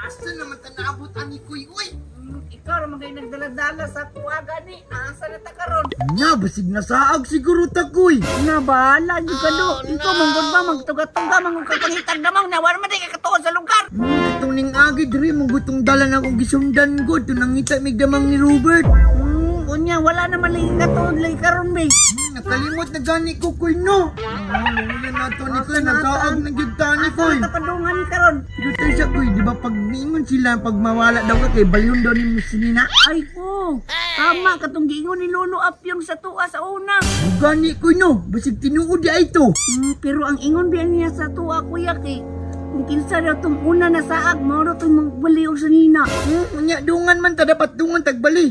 Asa naman ta naabot ani, kuy, uy? Ikaw ra man kay nagdala-dala sa kuha gani. Asa na ta karon? Nya, basig nasaag siguro ta, kuy. Na bahala jud ka do. Ikaw man gud ba magtuga-tuga man kag pangitag damang na wala man di ka katuon sa lugar. Katong ning agi diri mo gutong dala na akong gisundan gud. Nangita mig damang ni Robert. Unya wala naman lagi katuon lagi karon be. Nakalimot na gani ko, kuy, no. Ano na to ni kuy, nasaag na gyud ta ni kuy. Asa ta padungan ni karon? Dito siya, kuy, di ba pag niingon sila pag mawala daw ka kay balyon daw ni Sinina. Ay ko. Tama katong giingon ni Lolo Apyong sa tuwa sa una. Gani, kuy, no, basig tinuod di ay to. Pero ang ingon biya niya sa tuwa, kuya, kay kung kinsa daw tong una na saag, mao raw tong magbali og sanina. Unya dungan man ta, dapat dungan tagbali.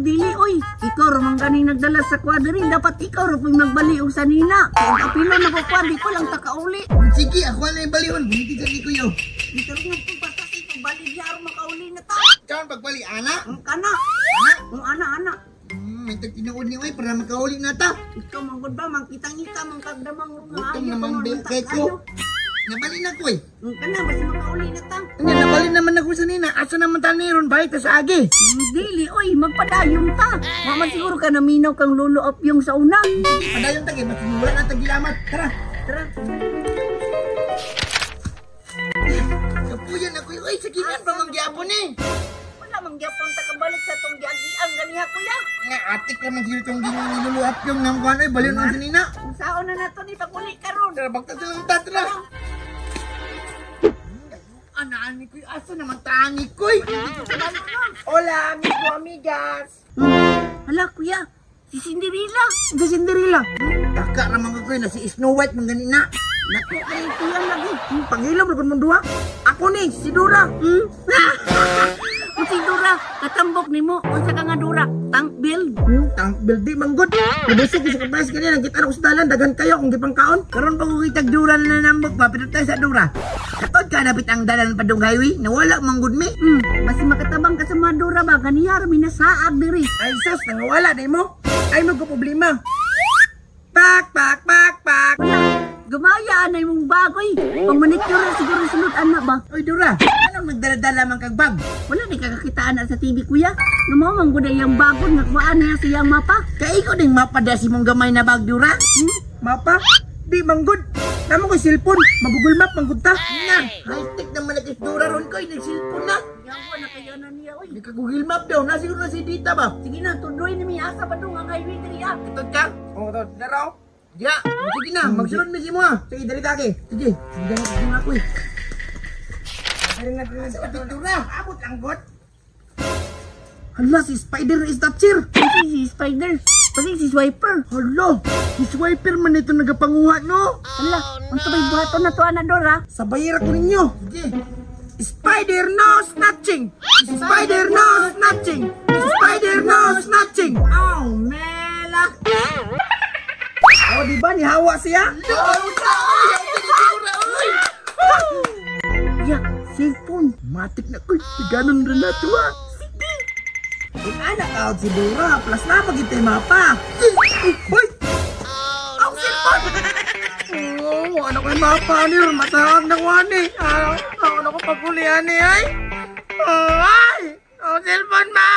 Dili oy. Ikaw ra man ganing nagdala sa kwadri, dapat ikaw ra pud magbali og sanina. Kay ang kapilo na ko kwa, di ko lang takauli. Sige, ako na yung balihon. Bumiti ka ni kuya. Dito rin ang basta sa pagbali diya aron makauli na ta. Karon pagbali, ana? Ang kana. Ana? Ang ana ana. May tag tinuod ni oy para makauli na ta. Ikaw man gud ba mangkitang-ita man kagdamang nga Gutom ayo naman ka, be unta kay kayo. ko. Nabali na ko eh. Ang kana basta makauli na ta. Anya nabali naman ako sa nina. Asa naman ta ni ron balik ta sa agi. Dili oy, magpadayon ta. Wa man siguro ka naminaw kang Lolo Apyong sa una. Padayon ta kay mas wala na tagilamat. Tara. Tara. Kapuyan ako oy, sa kingan pa man gyapon eh. Wala man gyapon ta kabalik sa tong giagian ganiha, kuya. Nga atik ra man gyud tong gingon ni Lolo Apyong nang kuan oy, balyon ang sinina. Kung saon na nato ni paguli karon. Tara, bagta silang tatra. Anaan ni kuy, asa naman tani kuy? Hola, amigo, amigas. Hala kuya, si Cinderella. Si Cinderella. Taka ra man ko na si Snow White man gani na. Nako kay kuya lagi. Pangilom ra mong duha. Ako ni si Dora. Kung si Dora, katambok nimo unsa ka nga Dora? Tank build. Tank build di man gud. Nabusog ko sa kapres kanina, nakita ko sa dalan daghan kayo akong gipangkaon. Karon pa ko kitag Dora na nanambok pa, pero tayo sa Dora. Katod ka dapit ang dalan padung highway, nawala man gud mi. Basi makatabang ka sa mga Dora ba ganiha ra minasaag diri. Ay sus, nangawala na mo. Ay mo ko problema. Pak pak pak pak. Wala, gumaya anay mong bagoy. Pang manicure na siguro sulod ana ba? Oy Dora, anong nagdala-dala man kag bag? Wala di kakakitaan na sa TV, kuya. Nga mao man gud ang bagon nga kuan niya siyang mapa. Kay ikaw ding mapada si mong gamay na bag, Dora. Mapa? Di man gud. Namo ko cellphone, mag-Google Map man gud ta. Nga, high-tech naman na kay Dora ron koy, nag-cellphone na. Yawa na kayo na niya oy. Nagka Google Map daw, na siguro na si Dita ba? Sige na, tudoy ni mi asa pa dong ang highway diri ah. Katod ka? Oh, to, daraw. Ya, sige na, magsulod mi si mo ah. Sige, dali ta ke. Sige, sige na ako eh. Dali na, dali na. Sa Dora, Abot lang gud. Hala, si Spider is that chair. Kasi si Spider, kasi si Swiper. Hala, si Swiper man ito nagapanguha no? Hala, unsa may buhaton na to ana Dora? Sabayira ko ninyo. Sige. Spider no snatching! Spider no snatching! Spider no snatching! Oh, mela! Oh, di ba nihawa siya? Ya, cellphone. Matik na koy, ganon rin na to ah. Anak out si Dora, plus na pag mapa. Uy! Ang cellphone! Oh, ano ko'y mapa ni? Matawag na ko ani. Ah, ano ko pagkulihan ni ay? Ay! Ang cellphone ma!